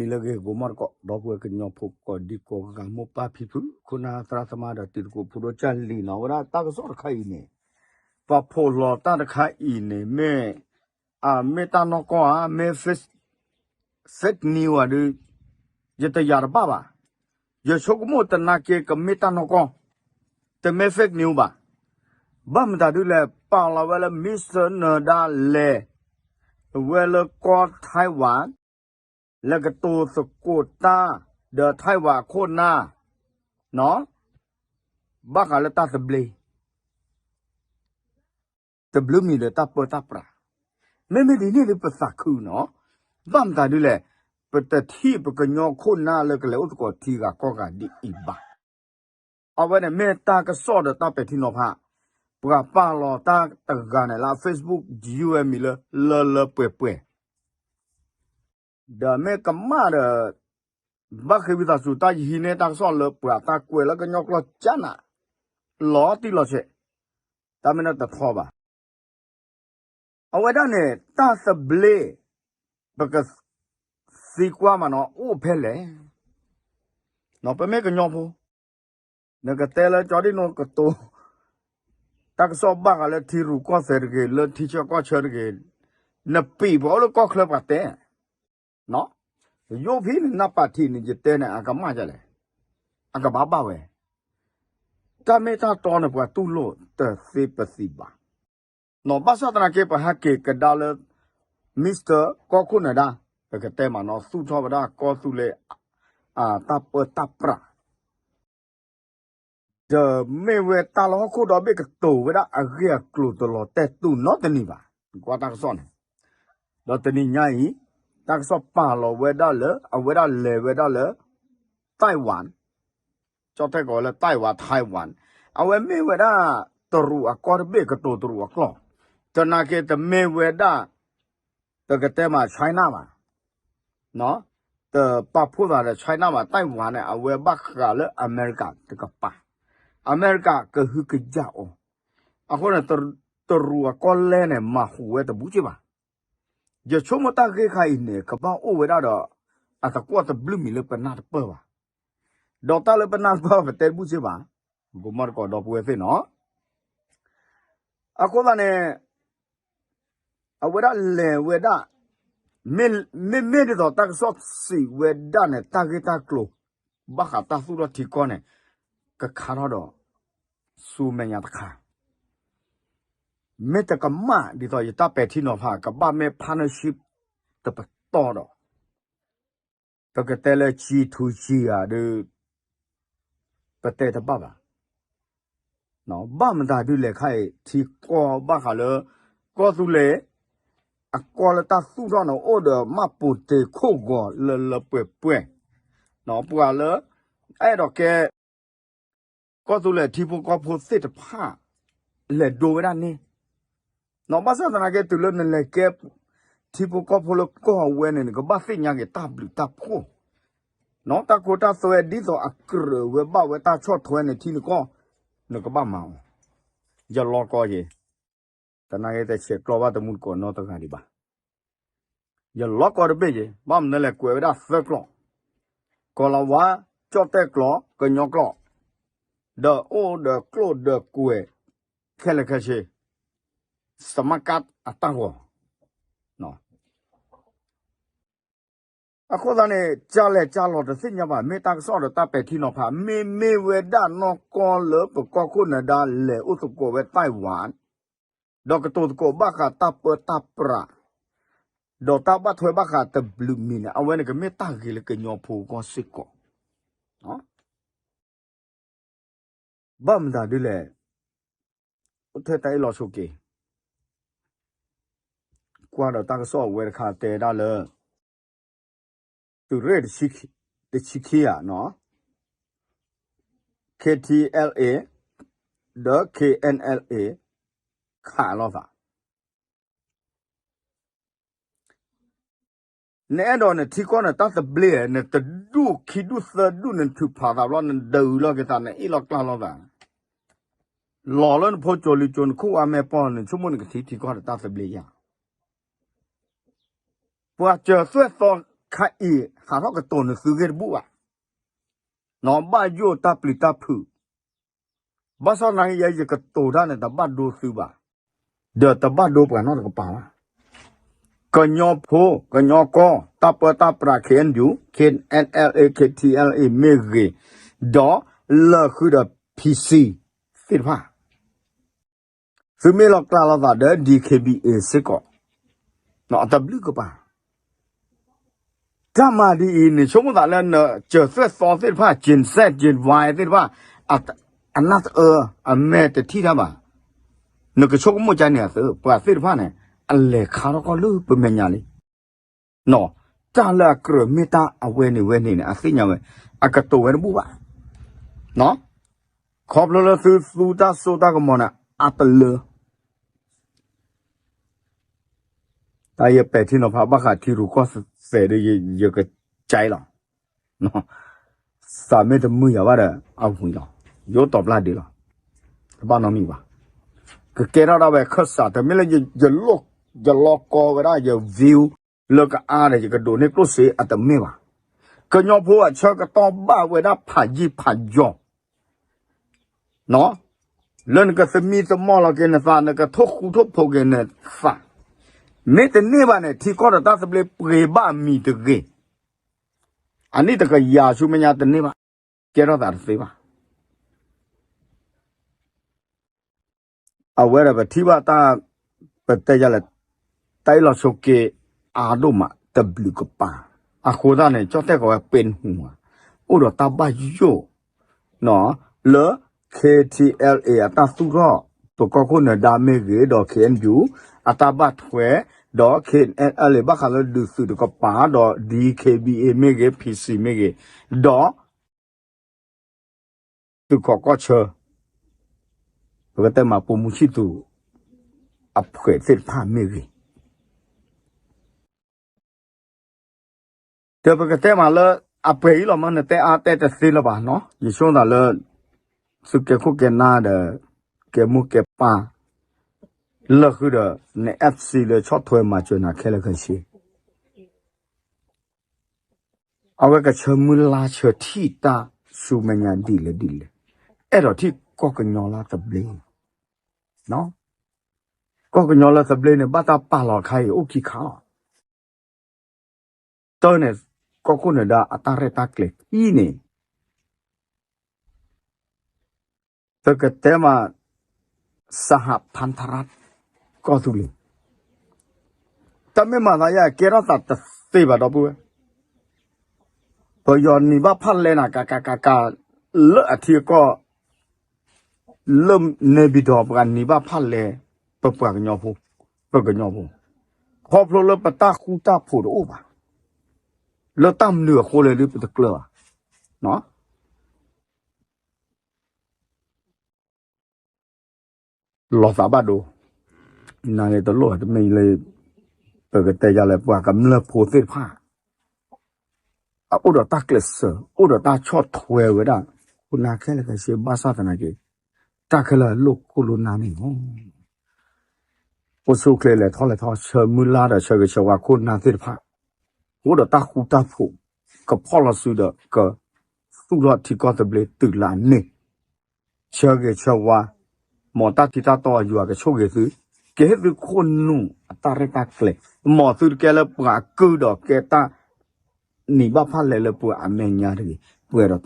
နံၤလၢအဂ့ၤ ဂီၤမီၢ်တကိး ဒီပုၢ်ဝဲၢ်ကညီဖိကိးဒံကိးဂၤ မိၢ်ပၢ်ဖံဖု ခိၣ်နၢ်သရၣ်သမါဒီးတံၤသကိးဖိဒိၣ်ကၢ်လံၤနီၤ အဝဲဒၣ်တၢ်ကစီၣ်တခါအံၤန့ၣ် ပှၤဖီၣ်လီၤတၢ်တခါအံၤန့ၣ် မ့ၢ် အမ့ၢ်တၢ်နီၢ်ကီၢ်ဧါ မ့ၢ် fake news ဧါဒီး ယတယာ်တဘၣ်ဘၣ်. ယဆိကမိၣ်သနာ်က့ ကမ့ၢ်တၢ်နီၢ်ကီၢ်, တမ့ၢ် fake news ဘၣ်. ဘၣ်မတၤဒ်လဲၣ် ပာ်လီၤဝဲလၢ Mister နဒါ လဲၤဝဲလၢကီၢ် Taiwan လဲၤကတိၤသကိးတၢ်ဒီး Taiwan အခိၣ်နၢ် ဘၣ်ဃးလၢတၢ်သဘျ့ တဘျုးမံၤဒီးတၢ်ပၢတၢ်ပြး, မ့မ့ၢ်ဒ်န့ၣ်ဒီးပသးခုနီၤ, ဘၣ်မတၤဒ်လဲၣ်, ပတထံၣ်ပကညီခိၣ်နၢ်လၢကလဲၤအိၣ်သကိးထံဂၤကီၢ်ဂၤဒ်အံၤဘၣ်. အဝဲန့ၣ်မ့ၢ်တၢ်ကစီၣ်ဒီးတၢ်ပဲာ်ထံနီၤဖး, ပှၤပာ်လီၤတၢ်တဂၤန့ၣ်လၢ Facebook ယုၢ်ဝဲမံၤလၢ လၢလၢပှဲၤပှဲၤ ဒီးမ့ၢ်ကမၣ်ဒီး ဘၣ်ဃ့ဝံသးစူၤ တၢ်ယဟံးန့ၢ်တၢ်ကစီၣ်လၢပှၤတၢ်ကွဲးလၢကညီကျိာ်ကၢနး လီၤတံၢ်လီၤဆဲး, တၢ်မ့ၢ်တၢ်တထီဘၣ်. အဝဲဒၣ်န့ၣ် တၢ်သဘျ့ ပကသံကွၢ်မးနီၤ အိၣ်ဖဲလဲၣ်. ပမ့ၢ်ကညီဖိ နကတဲလၢကၠီဒံၣ်နိကတိၤ တၢ်ကစီၣ်ဘၣ်ဃးလၢထံရူၢ်ကီၢ်သဲးတဂ့ၤ လၢထံဆၢကီၢ်ဆၢတဂ့ၤ, နပံာ်ပှၤအိၣ်လၢကီၢ်ချၢပှၤတဲ, ယိဖံန့ၣ် နၢ်ပာ်ထံးန့ၣ် ယတဲန့ၣ် အကမၣ်ဒ်လဲၣ်, အကဘၣ်ဘၣ်ဝဲ, တၢ်မ့ၢ်တၢ်တီန့ၣ် ပှၤတူၢ်လိာ်တသ့ပသံဘၣ်. ဘၣ်ဆၣ်သနာ်က့ ပဟဲက့ၤကဒါလၢ Mister ကီၢ်ခိၣ်နၢ်ဒါ ပကတဲမးနီၤ သူၣ်ထီၣ်ဝဲဒၣ်ကီၢ်သူလ့ၤ တၢ်ပၢတၢ်ပြး ဒီးမ့ၢ်ဝဲတၢ်လၢဟီၣ်ခိၣ်ဒီဘ့ၣ်ကတိၤဝဲဒၣ်အဂ့ၢ်အကျိၤတလီၤတဲာ်တူာ်နီတနံၤဘၣ်, ကွၢ်တၢ်ကစီၣ်န့ၣ်, ဒီးတနံၤညါအံၤ တၢ်ကစီၣ်ပာ်လီၤဝဲဒၣ်လၢ အဝဲဒၣ်လဲၤဝဲဒၣ်လၢ Taiwan ကၠီၣ်တဲၣ်ကိးဝဲလၢ Taiwan Taiwan အဝဲမ့ၢ်ဝဲဒၣ် တရူးအကီၢ်တဘ့ၣ်ကတိၤတရူးအကျိာ်, သနာ်က့တမ့ၢ်ဝဲဒၣ် ပကတဲမး China ဘၣ် တပာ်ဖှိၣ်သးဒီး China ဘၣ် Taiwan န့ၣ် အဝဲဘၣ်ဃးလၢအမဲရကၤတကပၤ, အမဲရကၤကဟုကယာ်အီၤ, အဃိန့ၣ် တရူးအကီၢ်လဲၢ်န့ၣ် မၤဟူးဝဲတဘူၣ်က့ဘၣ်. ယဆိကမိၣ်တၢ်ဂ့ၢ်ခါအံၤန့ၣ် ကဘၣ်အိၣ်ဝဲဒၣ်ဒီး အသကွီၢ်တဘျုးမံၤလၢပနၢ်တပၢၢ်ဘၣ်, ဒီးတၢ်လၢပနၢ်တပၢၢ်ပတဲတဘူၣ်က့ဘၣ်, ပမီၢ်တကိးဒီပုၢ်ဝဲၢ်သ့ၣ်နီၤ အဃိသတးန့ၣ် အဝဲဒၣ်လဲၤဝဲဒၣ်, မ့မ့ၢ်ဒ်သိးတၢ်ကစီၣ်စံးဝဲဒၣ်န့ၣ် တၢ်ဂ့ၢ်တၢ်ကျိၤ ဘၣ်ဃးတၢ်သူၣ်ထီၣ်ထံကီၢ်န့ၣ် ကခါထီၣ်ဒီး ဆူမဲာ်ညါတခါ, မ့ၢ်တကမၣ်ဒ်သိးယတၢ်ပဲာ်ထံနီၤဖး ကဘၣ်မ့ၢ် partnership တပတီၢ်ဒီး ပကတဲလၢ G to G ဧါဒီး ပတဲတဘၣ်ဘၣ်. ဘၣ်မတၤဒ်လဲၣ်ခါအံၤ ထံကီၢ်ဘၣ်ဃးလၢ ကီၢ်သူလ့ၤ အကီၢ်လၢတၢ်သူၣ်ထီၣ်န့ၣ် အိၣ်ဒီးမးပူၤတ့ၤခိၣ်ဂီၤလၢလၢပှဲၤပှဲၤ, ပှၤလၢ အဲၣ်ဒိးကဲ ကီၢ်သူလ့ၤထံဖိကီၢ်ဖိသ့ၣ်တဖၣ် လဲၤဒိဝဲဒၣ်န့ၣ်, ဘၣ်ဆၣ်သနာ်က့ တုၤလၢနလဲၤကဲ ထံဖိကီၢ်ဖိလၢကီၢ်ဝဲန့ၣ် နကဘၣ်သ့ၣ်ညါက့ၤတၢ်ဘျုးတၢ်ဖှိၣ်, တၢ်ခိတၢ်သွဲဒ်သိးအကြၢးဝဲဘၣ်ဝဲတၢ်ဆီၣ်ထွဲန့ၣ်ထံနကီၢ်, နကဘၣ်မၤအီၤ, ယလီၤကီယ့ၤ, သနာ်က့တဆဲးကျိးဘၣ်တမူတကိးနီတဂၤဒံးဘၣ်. ယလီၤကီတဘ့ၣ်ယ့ၤ ဘၣ်မနုၤလဲၣ် ကွဲးဝဲဒၣ်သၢကျိာ်, ကီၤလၤဝါ, ကၠီၣ်တဲၣ်ကျိာ်, ကညီကျိာ်, ဒီးအိၣ်ဒီးကျိာ်ဒီးကွဲး ခဲလၢာ်ခဲဆ့, စမါကၣ်အတၢ်ဂီၤ အဃိသတးန့ၣ် ကလဲၤကလီၤတသ့ၣ်ညါဘၣ် မ့ၢ်တၢ်ကစီၣ်ဒီးတၢ်ပဲာ်ထံနီၤဖး မ့မ့ၢ်ဝဲဒၣ်နီၢ်ကီၢ်လၢပကီၢ်ခိၣ်နၢၤဒါလဲၤအိၣ်သကိးဝဲ Taiwan ဒီးကတိၤသကိးဘၣ်ဃးတၢ်ပၢတၢ်ပြး ဒီးတၢ်ဘၣ်ထွဲဘၣ်ဃးတဘျုးမံၤန့ၣ် အဝဲန့ၣ်ကမ့ၢ်တၢ်ဂ့ၤလၢကညီဖိအဂီၢ်စ့ၢ်ကီး ဘၣ်မတၤဒ်လဲၣ်, အိၣ်ထဲတၢ်အ့ၣ်လိာ်ဆိးက့ၤ, ကွၢ်ဒီးတၢ်ကစီၣ်အဝဲတခါတဲဒၣ်လၢ သုးရ့ၣ်တဆံခံဂၤနီၤ, K T L A ဒီး K N L A ခးလိာ်သး နအဲၣ်ဒိးနထံကီၢ်နတၢ်သဘျ့ နတဒူၣ်ခံဒူၣ်သၢဒူၣ် နထုးဖးသးဘျီ နဒုးလီၤက့ၤသး နအ့ၣ်လိာ်ကျါလိာ်သး, လီၤလၢနဖိကၠိလံကၠိ နခိၣ်ဝါမဲာ်ပီၢ် နဆိကမိၣ်နကထံၣ်ထံကီၢ်နတၢ်သဘျ့ယါ, ပှၤစၢၤသွဲၣ်သီ ခါအံၤ ဟးထီၣ်ကတိၤနသုဂ့ၢ်တဘူၣ်ဘၣ်. နဘၣ်ယိၣ်တၢ်ပျံၤတၢ်ဖုး, ဘၣ်ဆၣ်သနာ်က့ ယဲယကတိၤတၢ်န့ၣ် တဘၣ်ဒိသုဘၣ်, ဒီးတဘၣ်ဒိပှၤနီတကပၤဘၣ်. ကညီဖိ ကညီကီၢ် တၢ်ပၢတၢ်ပြး ခ့ၣ်အဲၣ်ယူၣ် ခ့ၣ်အဲၣ်အဲလ်အ့ ခ့ၣ်ထံအဲလ်အ့ မ့ၢ်ဂ့ၤ, ဒီးလၢာ်ဃုာ်ဒီး ဖံစံ သ့ၣ်တဖၣ် သုမ့ၢ်လီၤကျးလိာ်သးဒီး ဒံၣ်ခ့ၣ်ဘံၣ်အ့ၣ် စ့ၢ်ကီး, အတဘျုးကပၤ တၢ်မၤဒ်အံၤ နဆိကမိၣ်သးလၢနစၢၤသွဲၣ်သီသ့ၣ်တဖၣ် Gen Z Gen Y သ့ၣ်တဖၣ် အနၢ်တအၢ အမဲာ်တထံၣ်တၢ်ဘၣ်. နကဆိကမိၣ်ကန့ၣ်အသိး ပှၤသ့ၣ်တဖၣ်န့ၣ် အလဲၤခါထီၣ်ကီၢ်လၢပမဲာ်ညါလံ. တၢ်လၢအကြၢးမ့ၢ်တၢ်အဝဲန့ၣ်ဝဲန့ၣ်န့ၣ် အသ့ၣ်ညါဝဲ အကတိၤဝဲတဘူၣ်ဘၣ်. ခီဖျိလၢသုသူတၢ်စိတၢ်ကမီၤန့ၣ် အတလၢ တၢ်ယပဲာ်ထံနီၤဖး ဘၣ်ဃးထံရူၢ်ကီၢ်သဲးဒီး ယကကဲလီၤ. သးမ့ၢ်တမုာ်ယၤဘၣ်ဒီး အဝံၤလီၤ. ယအိၣ်တီပျၢ်ဒ့လီၤ. တဘၣ်နီတမံၤဘၣ်. ကကဲထီၣ်ဒၣ်ဝဲခၢၣ်စး တမ့ၢ်လၢ ယလီကီဝဲဒၣ်ယ view လၢကအါဒီး ယကဒိးန့ၢ်ကျိၣ်စ့ အတမ့ၢ်ဘၣ်. ကညီဖိအဆၢကတီၢ်ဘၣ်ဝဲဒၣ်ဖးယံာ်ဖးယီၤ လၢနကသမံသမိးလီၤက့ၤနသး နကထိၣ်ဃူထိၣ်ဖိးက့ၤနသး, မ့ၢ်တန့ၢ်ဘၣ်န့ၣ် ထံကီၢ်ဒီးတၢ်သဘျ့ပှ့ၤဘၣ်မံၤတဂ့ၤ, အနံၣ်တကယၤဆူမဲာ်ညါတန့ၢ်ဘၣ်, ကဲထီၣ်သးတသ့ဘၣ်. အဝဲဒီးပထံၣ်ဘၣ်တၢ် ပတဲယၤလဲၣ်, တၢ်အ့ၣ်လိာ်ဆိးက့အါဒိၣ်မး တဘျုးကပၤ, အဃိသတးန့ၣ် ကၠီၣ်တဲၣ်ကီးဝဲပှ့ၤနဟူးမး, အိၣ်ဒီးတၢ်ဘၣ်ယိၣ် လၢ ခ့ၣ်ထံအဲလ်အ့ အတၢ်သူၣ်ထီၣ် ပကီၢ်ခိၣ်နၢၤဒါမ့ၢ်ဂ့ၤ ဒီး ခ့ၣ်အဲၣ်ယူၣ် အတၢ်ဘၣ်ထွဲ, ဒီး ခ့ၣ်အဲၣ်အဲလ်အ့ ဘၣ်ဃးလၢဒုးသုးတကပၤ ဒီး ဒံၣ်ခ့ၣ်ဘံၣ်အ့ မ့ၢ်ဂ့ၤ ဖံစံမ့ၢ်ဂ့ၤ, ဒီး သုးခိးကီၢ်ဆၢ ပကတဲမး ပိာ်မုၣ်ဆံၣ်သူး အဖှဲးသ့ၣ်တဖၣ်မ့ၢ်ဂ့ၤ ဒီးပကတဲမးလၢ အပှဲၤအံၤလီၤမး နတဲအါတဲတသ့လၢၤဘၣ်နီၤ, ယဆိသးလၢ သုကဲခိၣ်ကဲနၢ်ဒီး ကဲမိၢ်ကဲပၢ် လၢာ်ဃုာ်ဒီး န FC လၢဆီၣ်ထွဲမၤစၢၤနၤခဲလၢာ်ခဲဆ့ အဝဲကဆၢမုၢ်လါဆၢထံၣ်တၢ်ဆူမဲာ်ညါဒ်လဲၣ်ဒ်လဲၣ်, အဲၣ်ဒိးထံၣ်ကီၢ်ကညီလၢသဘျ့, ကီၢ်ကညီလၢသဘျ့န့ၣ် ဘၣ်တၢ်ပာ်လီၤခါအံၤအိၣ်ခံခါလီၤ. တၢ်န့ၣ် ကီၢ်ခိၣ်နၢၤဒါအတၢ်ရဲၣ်တၢ်ကျဲၤခံန့ၣ် ပကတဲမး စဟဖၣ်ထရၣ် ကီၢ်သူလ့ၤ, တၢ်မ့ၢ်မၤသးယၤ ကဲထီၣ်သးတသ့ဘၣ်ဒီပုၢ်ဝဲၢ်, ပယီၤနံၤဘၣ်ဖၣ်လဲနၤ ကကကက လၢအထံအကီၢ် လၢနဲဘံဒီး ပှၤနံၤဘၣ်ဖၣ်လဲ ပပှၤကညီဖိ, ပကညီဖိ, ခီဖျိလၢပတၢ်ဃူတၢ်ဖိးတအိၣ်ဘၣ်, လၢတၢ်မနုၤအဃိလဲၣ်ဒ်ပတကျၢၤဘၣ် လီၤသးဘၣ်ဒိ, နၤန့ၣ်တလိၣ်တမ့ၢ်လၢ ပကတဲယၤလဲၣ် ပှၤကမျၢၢ်ဖိသ့ၣ်တဖၣ် အအိၣ်ဒီးတၢ်ကျဲးစၢး အိၣ်ဒီးတၢ်ဆီၣ်ထွဲဝဲဒၣ် ခိၣ်နၢ်ခဲလၢာ်ခဲဆ့ ဘၣ်ဆၣ်သနာ်က့ တၢ်ခဲလၢာ်လိၣ်ခိၣ်လိၣ်နၢ်န့ၣ်လီၤ. အိၣ်ဆူၣ်အိၣ်ချ့လဲၤထီၣ်လဲၤထီ ဆၢမုၢ်လါဒီးဆၢဂ့ၤဆၢဝါခိၣ်နၢ်သ့ၣ်တဖၣ် အိၣ်ဒီးတၢ်ဃူတၢ်ဖိး ကဖီၣ်လီၤစုဒီး ကသူၣ်ထီၣ်ထံကီၢ်သဘျ့တုၤလၢအန့ၢ် ဆၢဂ့ၤဆၢဝါ, မ်တၢ်ထံတၢ်တီအယွၤကဆိၣ်ဂ့ၤသု, ကဟ့ၣ်သုခိၣ်နူာ်အတၢ်ရဲၣ်တၢ်ကျဲၤ, မ်သုတကဲလၢပှၤကုၢ်ဒီးကဲတၢ်နံၤဘၣ်ဖၣ်လဲလၢပှၤအမဲာ်ညါတဂ့ၤ, ပှဲၤဒီးတၢ်